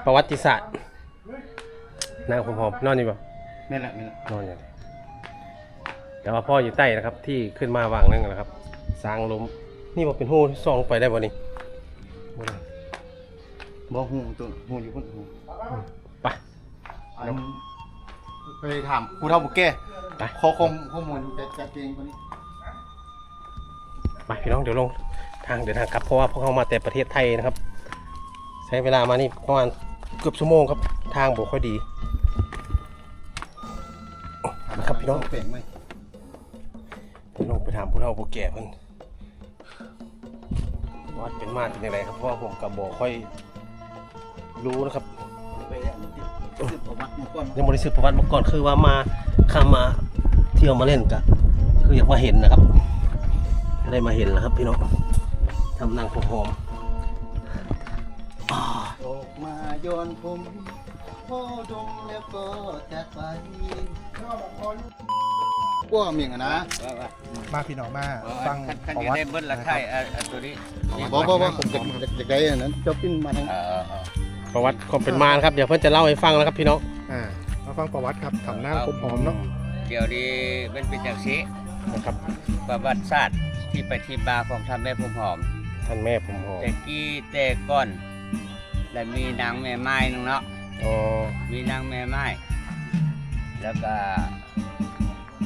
ປະຫວັດຕິສາດ ນາງຜົມຫອມນອນຢູ່ບໍ່? ແມ່ນລະ ແມ່ນລະ ນອນຢູ່. ແຕ່ວ່າພໍ່ຢູ່ໃຕ້ນະຄັບ ທີ່ຂຶ້ນມາຫວ່າງໜຶ່ງນະຄັບ ຊ້າງລົ້ມ. ນີ້ບໍ່ເປັນຮູ ສ່ອງໄປໄດ້ບໍ່ນີ້? ບໍ່ໄດ້. ບໍ່ ຮູໂຕ ຮູຢູ່ພຸ້ນ ຮູ. ໄປ ອັນ ໄປຖາມຜູ້ເຖົ້າຜູ້ແກ່ ໄປ ຂໍຂໍ້ ຂໍ້ມູນແຈກ ແຈກແຈງກ່ອນນີ້. ໄປພີ່ນ້ອງ ດຽວລົງທາງເດີນທາງກັບ ເພາະວ່າພວກເຮົາມາແຕ່ປະເທດໄທນະຄັບ ໃຊ້ເວລາມານີ້ປະມານເກືອບຊົ່ວໂມງຄັບ ທາງບໍ່ຄ່ອຍດີນະຄັບພີ່ນ້ອງ. ດຽວລົງໄປຖາມຜູ້ເຖົ້າຜູ້ແກ່ເພິ່ນ ວ່າເປັນມາເປັນຈັ່ງໃດຄັບ ເພາະວ່າຜົມກໍບໍ່ຄ່ອຍ ຮູ້ນະຄັບ ໄປ ໄປສືບປະຫວັດມາກ່ອນ ຍັງບໍ່ໄດ້ສືບປະຫວັດມາກ່ອນ ຄືວ່າມາ ຄຳມາທ່ຽວມາຫຼິ້ນກະ ຄືຢາກມາເຫັນນະຄັບ ໄດ້ມາເຫັນແລ້ວຄັບພີ່ນ້ອງ ທຳນາງຜົມຫອມ. ອອກມາຍ້ອນຜົມ ພໍດົງແລ້ວກໍຈາກໄປ ພວກໝິງຫັ້ນນະ ມາພີ່ນ້ອງມາ ເອີ ຟັງ ຄັນ ຄັນ ປະຫວັດ ໄດ້ເບິດລະໄທ ເອີ ອັນໂຕນີ້ ບໍ່ ບໍ່ ບໍ່ ຜົມຢາກ ຢາກ ຢາກໄດ້ອັນນັ້ນ ເຈົ້າປິ່ນມາທາງ ເອີ ເອີ ເອີ ປະຫວັດຄວາມເປັນມານະຄັບ ດຽວເພິ່ນຈະເລົ່າໃຫ້ຟັງນະຄັບພີ່ນ້ອງ. ອ່າ ມາຟັງປະຫວັດຄັບ ຖາມນາງຜົມຫອມເນາະ. ດຽວນີ້ມັນເປັນຈັ່ງຊີ້ນະຄັບ ປະຫວັດສາດທີ່ໄປທີ່ມາຂອງທ່ານແມ່ຜົມຫອມ ທ່ານແມ່ຜົມຫອມ ແຕ່ກີ້ແຕ່ກ່ອນ ລະມີນາງແມ່ໝ້າຍໜຶ່ງເນາະ. ອໍ ມີນາງແມ່ໝ້າຍ ແລ້ວກະ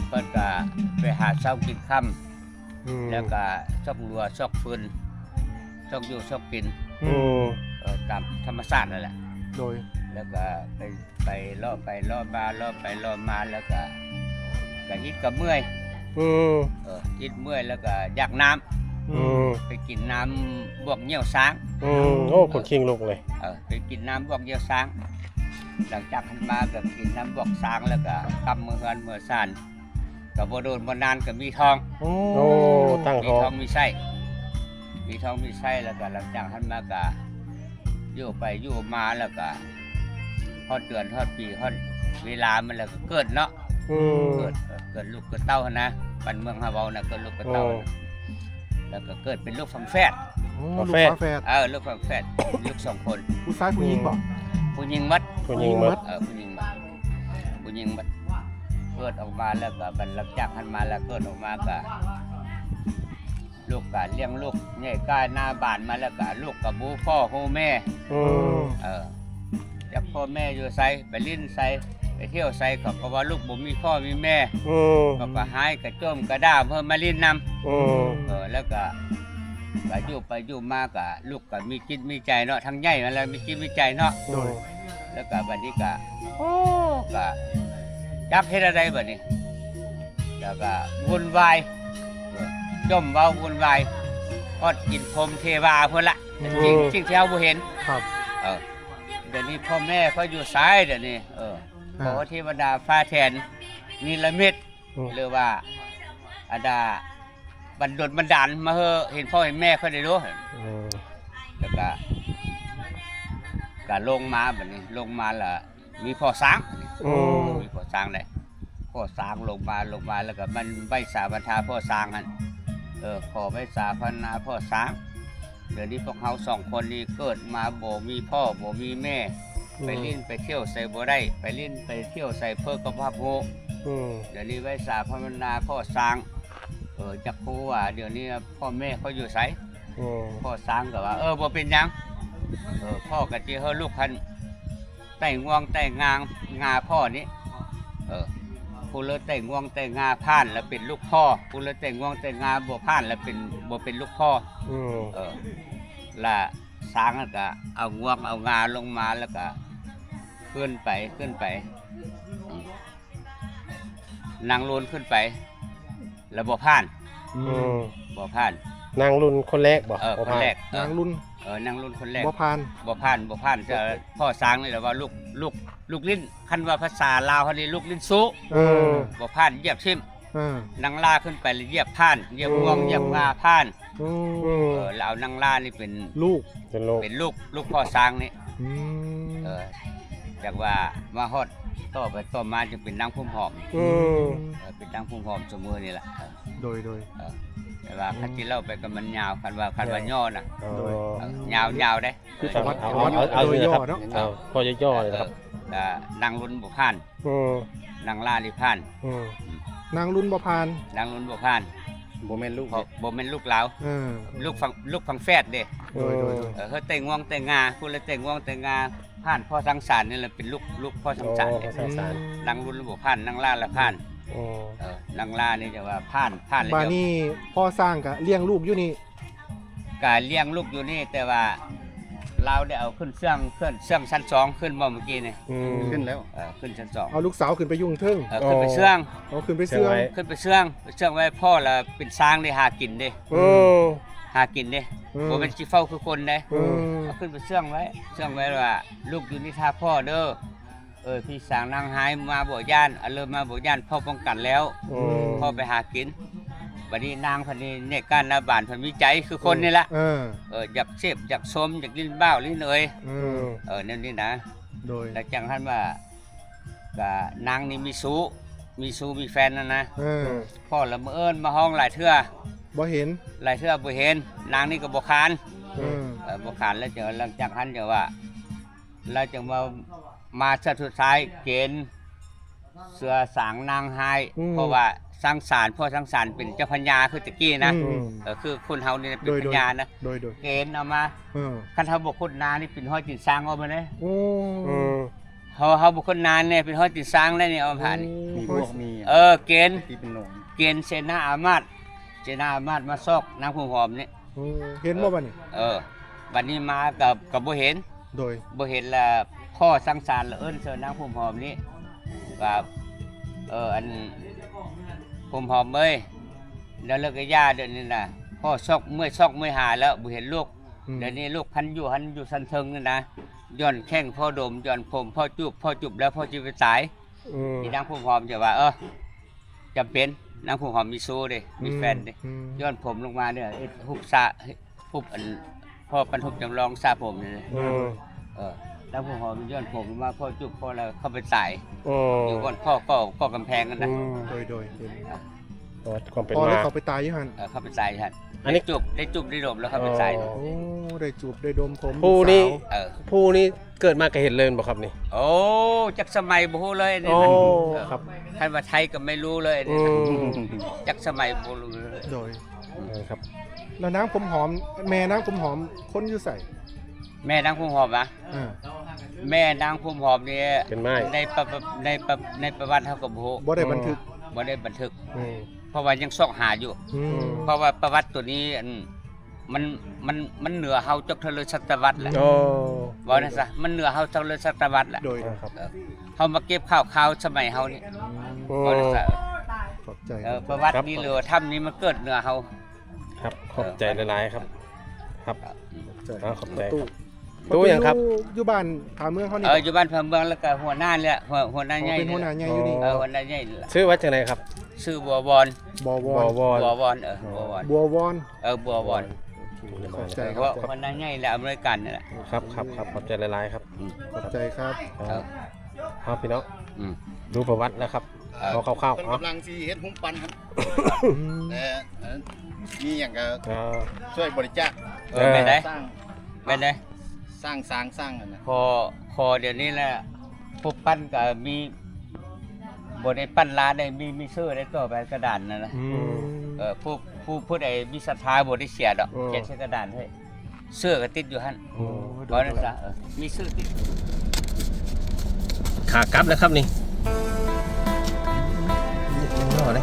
ເພິ່ນກະໄປຫາເຊົ້າກິນຄ່ຳ ອືມ ແລ້ວກະຊອກລົວຊອກຟືນ ຊອກຢູ່ຊອກກິນ ອືມ ເອີ ຕາມທຳມະຊາດນັ້ນແຫຼະ ໂດຍ ແລ້ວກະໄປ ໄປເລາະໄປເລາະມາ ເລາະໄປເລາະມາ ແລ້ວກະ ກະອິດກະເມື່ອຍ ອືມ ເອີ ອິດເມື່ອຍ ແລ້ວກະຢາກນ້ຳ ອືມ ໄປກິນນ້ຳບວກຍ່ຽວຊ້າງ ອືມ ໂອ້ ຂົນຄີງລຸກເລີຍ ເອີ ໄປກິນນ້ຳບວກຍ່ຽວຊ້າງ ຫຼັງຈາກຫັ້ນມາກໍກິນນ້ຳບວກຊ້າງ ແລ້ວກໍກັບເມືອເຮືອນເມືອຊານ ກໍບໍ່ດົນບໍ່ນານກໍມີທ້ອງ ໂອ້ ໂອ້ ຕັ້ງທ້ອງ ມີທ້ອງມີໄສ້ ມີທ້ອງມີໄສ້ ແລ້ວກໍຫຼັງຈາກຫັ້ນມາກໍຢູ່ໄປຢູ່ມາ ແລ້ວກໍຮອດເດືອນຮອດປີຮອດເວລາມັນ ແລ້ວກໍເກີດເນາະ ອືມ ເກີດ ເອີ ເກີດລູກເກີດເຕົ້າຫັ້ນນະ ບ້ານເມືອງເຮົາເວົ້ານະ ເກີດລູກເກີດເຕົ້າ ໂອ້ ແລ້ວກໍເກີດເປັນລູກຝາແຝດ ໂອ້ ຝາແຝດ ລູກຝາແຝດ ເອີ ລູກຝາແຝດ ລູກສອງຄົນ ຜູ້ຊາຍຜູ້ຍິງບໍ່? ຜູ້ຍິງໝົດ ຜູ້ຍິງໝົດ ເອີ ຜູ້ຍິງໝົດ ຜູ້ຍິງໝົດ ເກີດອອກມາແລ້ວກໍບັດຫຼັງຈາກຫັ້ນມາແລ້ວ ເກີດອອກມາກໍ ລູກກະລ້ຽງລູກໃຫຍ່ກາຍໜ້າບານມາແລ້ວກະ ລູກກະບໍ່ຮູ້ພໍ່ຮູ້ແມ່ ອືມ ເອີ ຈັກພໍ່ແມ່ຢູ່ໃສ ໄປຫຼິ້ນໃສ ໄປທ່ຽວໃສ ເຂົາກໍວ່າລູກບໍ່ມີພໍ່ມີແມ່ ອືມ ເຂົາກໍຮ້າຍກະໂຈມກະດ່າເພິ່ນມາຫຼິ້ນນຳ ອືມ ເອີ ແລ້ວກະ ກະຢູ່ໄປຢູ່ມາກະ ລູກກະມີຈິດມີໃຈເນາະ ທັງໃຫຍ່ມາແລ້ວມີຈິດມີໃຈເນາະ ໂດຍ ແລ້ວກະບັດນີ້ກະ ໂອ້ ກະຈັກເຮັດແນວໃດບັດນີ້ ແລ້ວກະວຸ່ນວາຍ ຈົ່ມເວົ້າວຸ່ນວາຍ ຮອດກິນພົມເທວາພຸ້ນລະ ອືມ ສິ່ງ ສິ່ງທີ່ເຮົາບໍ່ເຫັນ ຄັບ ເອີ ດຽວນີ້ພໍ່ແມ່ຂ້ອຍຢູ່ໃສດຽວນີ້ ເອີ ອ່າ ຂໍເທວະດາຟ້າແຖນນິລະມິດ ອືມ ຫຼືວ່າ ອັນດາ ບັນດົນບັນດານມາເຮີ້ເຫັນພໍ່ເຫັນແມ່ຂ້ອຍໄດ້ໂລດ ອືມ ແລ້ວກະ ກະລົງມາບັດນີ້ ລົງມາລະ ມີພໍ່ຊ້າງ ອືມ ມີພໍ່ຊ້າງແຫຼະ ພໍ່ຊ້າງລົງມາ ລົງມາແລ້ວກໍມັນໄຫວ້ສາພັນທາພໍ່ຊ້າງຫັ້ນ ເອີ ຂໍໄຫວ້ສາພັນທາພໍ່ຊ້າງ ດຽວນີ້ພວກເຮົາສອງຄົນນີ້ເກີດມາບໍ່ມີພໍ່ບໍ່ມີແມ່ ອືມ ໄປຫຼິ້ນໄປທ່ຽວໃສບໍ່ໄດ້ ໄປຫຼິ້ນໄປທ່ຽວໃສເພິ່ນກໍບໍ່ຮັບຮູ້ ອືມ ດຽວນີ້ໄຫວ້ສາພັນທາພໍ່ຊ້າງ ເອີ ຈັກຮູ້ວ່າດຽວນີ້ພໍ່ແມ່ເຂົາຢູ່ໃສ ອືມ ພໍ່ຊ້າງກໍວ່າ ເອີ ບໍ່ເປັນຫຍັງ ເອີ ພໍ່ກໍຊິເຮີ້ລູກຫັ້ນ ໄຕ້ງວງໄຕ້ງາງາພໍ່ນີ້ ເອີ ຜູ້ເລີໄຕ້ງວງໄຕ້ງາຜ່ານລະເປັນລູກພໍ່ ຜູ້ເລີໄຕ້ງວງໄຕ້ງາບໍ່ຜ່ານລະເປັນ ບໍ່ເປັນລູກພໍ່ ອືມ ເອີ ລະຊ້າງກະເອົາງວງເອົາງາລົງມາ ລະກະຂຶ້ນໄປ ຂຶ້ນໄປ ອືມ ນາງລຸນຂຶ້ນໄປ ລະບໍ່ຜ່ານ ອືມ ອືມ ບໍ່ຜ່ານ ນາງລຸນຄົນແລກບໍ່? ເອີ ບໍ່ຜ່ານ ຄົນແລກ ເອີ ນາງລຸນ ເອີ ນາງລຸນຄົນແລກ ບໍ່ຜ່ານ ບໍ່ຜ່ານ ບໍ່ຜ່ານ ເອີ ພໍ່ຊ້າງນີ້ລະວ່າລູກ ລູກ ລູກລິ້ນ ຄັນວ່າພາສາລາວເຮົານີ້ລູກລິ້ນຊູ້ ເອີ ບໍ່ຜ່ານ ຢຽບຖິ້ມ ເອີ ນາງລາຂຶ້ນໄປລະຢຽບຜ່ານ ຢຽບງວງ ໂອ້ ຢຽບງາຜ່ານ ອືມ ເອີ ລະເອົານາງລານີ້ເປັນລູກ ເປັນລູກ ເປັນລູກ ລູກພໍ່ຊ້າງນີ້ ອືມ ເອີ ຈັກວ່າມາຮອດຕໍ່ໄປຕໍ່ມາຈຶ່ງເປັນນາງຜົມຫອມ ອືມ ເອີ ເປັນນາງຜົມຫອມຊຸມື້ນີ້ລະ ເອີ ໂດຍ ໂດຍ ເອີ ແຕ່ວ່າຄັນຊິເລົ່າໄປກໍມັນຍາວ ຄັນວ່າ ຄັນວ່າຫຍໍ້ນະ ໂດຍ ເອີ ຍາວໆເດ້ ຄືປະຫວັດ ເອົາ ເອົາ ເອົາ ເອົາ ເອົາ ເອົາ ພໍຫຍໍ້ໆເນາະ ເອີ ພໍຫຍໍ້ໆເລີຍ ເອີ ນາງລຸນບໍ່ຜ່ານ ເອີ ນາງຫຼ້ານີ້ຜ່ານ ເອີ ນາງລຸນບໍ່ຜ່ານ ນາງລຸນບໍ່ຜ່ານ ບໍ່ແມ່ນລູກ ບໍ່ແມ່ນລູກລາວ ເອີ ລູກຝາ ລູກຝາແຝດເດ້ ໂດຍ ໂດຍ ເອີ ເຮີດແຕ່ງວງແຕ່ງງາ ຜູ້ລະແຕ່ງວງແຕ່ງງາ ຜ່ານພໍ່ສັງສານນີ້ລະເປັນລູກ ລູກພໍ່ສັງສານ ອໍ ເດ້ ພໍ່ສັງສານ ອືມ ນາງລຸນບໍ່ຜ່ານ ນາງຫຼ້າລະຜ່ານ ອໍ ເອີ ນາງຫຼ້ານີ້ຈະວ່າຜ່ານ ຜ່ານແລ້ວ ບາດນີ້ພໍ່ຊ້າງກະລ້ຽງລູກຢູ່ນີ້ ກະລ້ຽງລູກຢູ່ນີ້ ແຕ່ວ່າລາວໄດ້ເອົາຂຶ້ນເຊື່ອງ ເຊື່ອງ ເຊື່ອງຊັ້ນສອງຂຶ້ນບໍ່ມື້ກີ້ນີ້ ອືມ ຂຶ້ນແລ້ວ ເອີ ຂຶ້ນຊັ້ນສອງ ເອົາລູກສາວຂຶ້ນໄປຢູ່ເທິງ ເອີ ຂຶ້ນໄປເຊື່ອງ ອໍ ຂຶ້ນໄປເຊື່ອງ ເຊື່ອງໄວ້ ຂຶ້ນໄປເຊື່ອງ ໄປເຊື່ອງໄວ້ ພໍ່ລະເປັນຊ້າງເດ້ ຫາກິນເດ້ ເອີ ຫາກິນເດ້ ເອີ ບໍ່ແມ່ນຊິເຝົ້າຄືຄົນເດ້ ເອີ ເອົາຂຶ້ນໄປເຊື່ອງໄວ້ ເຊື່ອງໄວ້ວ່າ ລູກຢູ່ນີ້ຖ້າພໍ່ເດີ ເອີ ພີ່ສາງນາງຮ້າຍມາບໍ່ຢ້ານ ອາເລີມາບໍ່ຢ້ານ ພໍ່ປ້ອງກັນແລ້ວ ອືມ ພໍ່ໄປຫາກິນ ບັດນີ້ນາງເພິ່ນນີ້ເນການາບານ ເພິ່ນມີໃຈຄືຄົນນີ້ລະ ເອີ ເອີ ຢາກເສບ ຢາກຊົມ ຢາກຫຼິ້ນບ່າວຫຼິ້ນເອີຍ ເອີ ເອີ ແນວນີ້ນະ ໂດຍ ແລ້ວຈັ່ງຫັ້ນວ່າ ກະນາງນີ້ມີຊູ້ ມີຊູ້ມີແຟນຫັ້ນນະ ເອີ ພໍລະມາເອີ້ນມາຮ້ອງຫຼາຍເທື່ອ ບໍ່ເຫັນ ຫຼາຍເທື່ອບໍ່ເຫັນ ນາງນີ້ກໍບໍ່ຂານ ເອີ ເອີ ບໍ່ຂານ ແລ້ວຈັ່ງ ຫຼັງຈາກຫັ້ນຈັ່ງວ່າ ແລ້ວຈັ່ງວ່າ ມາເທື່ອສຸດທ້າຍເກນເຊື່ອສາງນາງຮ້າຍ ອືມ ເພາະວ່າສັງສານ ພໍ່ສັງສານເປັນເຈົ້າພະຍາຄືແຕ່ກີ້ນະ ອືມ ເອີ ຄືຄົນເຮົານີ້ເປັນພະຍານະ ໂດຍ ໂດຍ ເກນເອົາມາ ເອີ ຄັນເຮົາບໍ່ຄົ້ນນານີ້ເປັນຮ້ອຍຕີນຊ້າງອອກມາເດ້ ໂອ້ ເອີ ເຮົາ ເຮົາບໍ່ຄົ້ນນາແນ່ ເປັນຮ້ອຍຕີນຊ້າງໄດ້ນີ້ ເອົາມາຜ່ານນີ້ ໂອ້ ມີພວກມີ ເອີ ເກນ ທີ່ເປັນໜອງ ເກນເສນາອາມາດ ເສນາອາມາດມາຊອກນາງຜົມຫອມນີ້ ໂອ້ ເຫັນບໍ່ບັດນີ້ ເອີ ບັດນີ້ມາກໍ ກໍບໍ່ເຫັນ ໂດຍ ບໍ່ເຫັນລະ ພໍ່ສັງສານລະເອີ້ນເຊີນນາງຜົມຫອມນີ້ວ່າ ເອີ ອັນຜົມຫອມເອີຍ ແລ້ວເລີກກັບຍ່າດຽວນີ້ນະ ພໍ່ຊອກເມື່ອຍ ຊອກເມື່ອຍຫາແລ້ວ ບໍ່ເຫັນລູກ ອືມ ດຽວນີ້ລູກພັນຢູ່ຫັ້ນ ຢູ່ຊັ້ນເທິງນີ້ນະ ຍ້ອນແຂ້ງພໍ່ດົມ ຍ້ອນຜົມພໍ່ຈູບ ພໍ່ຈູບແລ້ວພໍ່ຊິໄປຕາຍ ອືມ ອີນາງຜົມຫອມຈະວ່າ ເອີ ຈຳເປັນ ນາງຜົມຫອມມີຊູ້ເດ້ ມີແຟນເດ້ ອືມ ຍ້ອນຜົມລົງມາເດ້ ເຮັດຮູບສະ ຮູບອັນ ພໍ່ປັນຮູບຈຳລອງສະຜົມນີ້ເດ້ ອືມ ເອີ ນາງຜົມຫອມຍ້ອນຜົມລົງມາ ພໍ່ຈູບພໍ່ແລ້ວເຂົ້າໄປຕາຍ ອືມ ຢູ່ບ່ອນພໍ່ກໍ່ ກໍ່ກຳແພງນັ້ນນະ ອືມ ໂດຍ ໂດຍ ເອີ ຄວາມເປັນມາ ພໍ່ແລ້ວເຂົ້າໄປຕາຍຢູ່ຫັ້ນ ເອີ ເຂົ້າໄປຕາຍຢູ່ຫັ້ນ ອັນນີ້ ໄດ້ຈູບ ໄດ້ຈູບໄດ້ດົມແລ້ວເຂົ້າໄປຕາຍ ໂອ້ ໄດ້ຈູບໄດ້ດົມຜົມ ຜູ້ນີ້ ເອີ ຜູ້ນີ້ເກີດມາກໍເຫັນເລີຍແມ່ນບໍ່ຄັບນີ້ ໂອ້ ຈັກສະໄໝບໍ່ຮູ້ເລີຍນີ້ ໂອ້ ເອີ ຄັບ ຄັນວ່າໄທກໍໄມ່ຮູ້ເລີຍນີ້ ອືມ ຈັກສະໄໝບໍ່ຮູ້ເລີຍ ໂດຍ ເອີ ຄັບ ແລ້ວນາງຜົມຫອມ ແມ່ນາງຜົມຫອມຄົນຢູ່ໃສ ແມ່ນາງຜົມຫອມຫວາ ເອີ ແມ່ນາງຜົມຫອມນີ້ ເປັນໄມ້ ໃນປະ ໃນປະ ໃນປະຫວັດເຮົາກໍບໍ່ຮູ້ ບໍ່ໄດ້ບັນທຶກ ອືມ ບໍ່ໄດ້ບັນທຶກ ອືມ ເພາະວ່າຍັງຊອກຫາຢູ່ ອືມ ເພາະວ່າປະຫວັດໂຕນີ້ ອັນ ມັນ ມັນ ມັນເໜືອເຮົາຈັກເທື່ອເລີຍສະຕະວັດແຫຼະ ໂອ້ ເວົ້າແນວຊະ ມັນເໜືອເຮົາຈັກເລີຍສະຕະວັດແຫຼະ ໂດຍ ເອີ ເຮົາມາເກັບຂ່າວຄາວສະໄໝເຮົານີ້ ອືມ ເວົ້າແນວຊະ ຂອບໃຈ ເອີ ປະຫວັດນີ້ ຫຼືວ່າຖ້ຳນີ້ມັນເກີດເໜືອເຮົາ ຄັບ ຂອບໃຈຫຼາຍໆ ຄັບ ຄັບ ເອີ ຂອບໃຈ ເອົາ ຂອບໃຈ ປະຕູ ຕູ້ຫຍັງຄັບ ຢູ່ ຢູ່ບ້ານຜາເມືອງເຮົານີ້ ເອີ ຢູ່ບ້ານຜາເມືອງ ແລ້ວກໍຫົວໜ້ານີ້ແຫຼະ ຫົວ ຫົວໜ້າໃຫຍ່ ອໍ ເປັນຫົວໜ້າໃຫຍ່ຢູ່ນີ້ ເອີ ຫົວໜ້າໃຫຍ່ ຊື່ວ່າຈັ່ງໃດຄັບ ຊື່ບົວວອນ ບົວວອນ ບົວວອນ ເອີ ບົວວອນ ບົວວອນ ເອີ ບົວວອນ ໂອເຄ ຂອບໃຈ ຫົວໜ້າໃຫຍ່ແລະອຳນວຍການນີ້ແຫຼະ ຄັບ ຄັບ ຂອບໃຈຫຼາຍໆ ຄັບ ອືມ ຂອບໃຈຄັບ ເອີ ເອົາ ພີ່ນ້ອງ ອືມ ດູປະຫວັດແລ້ວຄັບ ເອີ ເອົາຄ່າວໆ ເພິ່ນກຳລັງຊິເຮັດຮູບປັ້ນຫັ້ນ ອືມ ແຕ່ ເອີ ມີຫຍັງກໍ ເອີ ຊ່ວຍບໍລິຈາກ ເອີ ເອີ ແມ່ນໃດ ສ້າງ ແມ່ນໃດ ສ້າງ ສ້າງ ສ້າງຫັ້ນນະ ຂໍ ຂໍດຽວນີ້ແຫຼະ ຮູບປັ້ນກໍມີ ບໍ່ໄດ້ປັ້ນລາໄດ້ ມີ ມີຊື່ໄດ້ຕໍ່ໄປກະດານນັ້ນນະ ອືມ ເອີ ຜູ້ ຜູ້ ຜູ້ໃດມີສັດທາບໍ່ໄດ້ເສຍດອກ ເອີ ຂຽນໃສ່ກະດານເລີຍ ເສື້ອກໍຕິດຢູ່ຫັ້ນ ໂອ້ ເວົ້າໄດ້ຊະ ເອີ ມີຊື່ຕິດ ຂາກັບແລ້ວຄັບນີ້ ຍັງລໍເດ້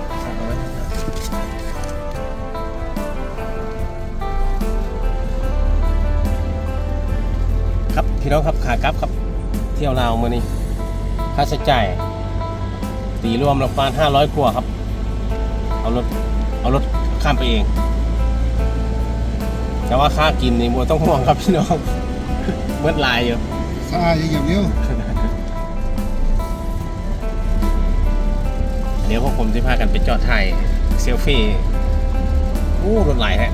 ຄັບ ພີ່ນ້ອງຄັບ ຂາກັບຄັບ ທ່ຽວລາວມື້ນີ້ ຄ່າໃຊ້ຈ່າຍ ຕີລວມແລ້ວປະມານຫ້າຮ້ອຍກວ່າຄັບ ເອົາລົດ ເອົາລົດຂ້າມໄປເອງ ແຕ່ວ່າຄ່າກິນນີ້ບໍ່ຕ້ອງຫ່ວງຄັບພີ່ນ້ອງ ເບິດຫຼາຍຢູ່ ສະອາດຢ່າງດຽວ ດຽວພວກຜົມຊິພາກັນໄປຈອດຖ່າຍເຊວຟີ ໂອ້ ລົດຫຼາຍແທ້.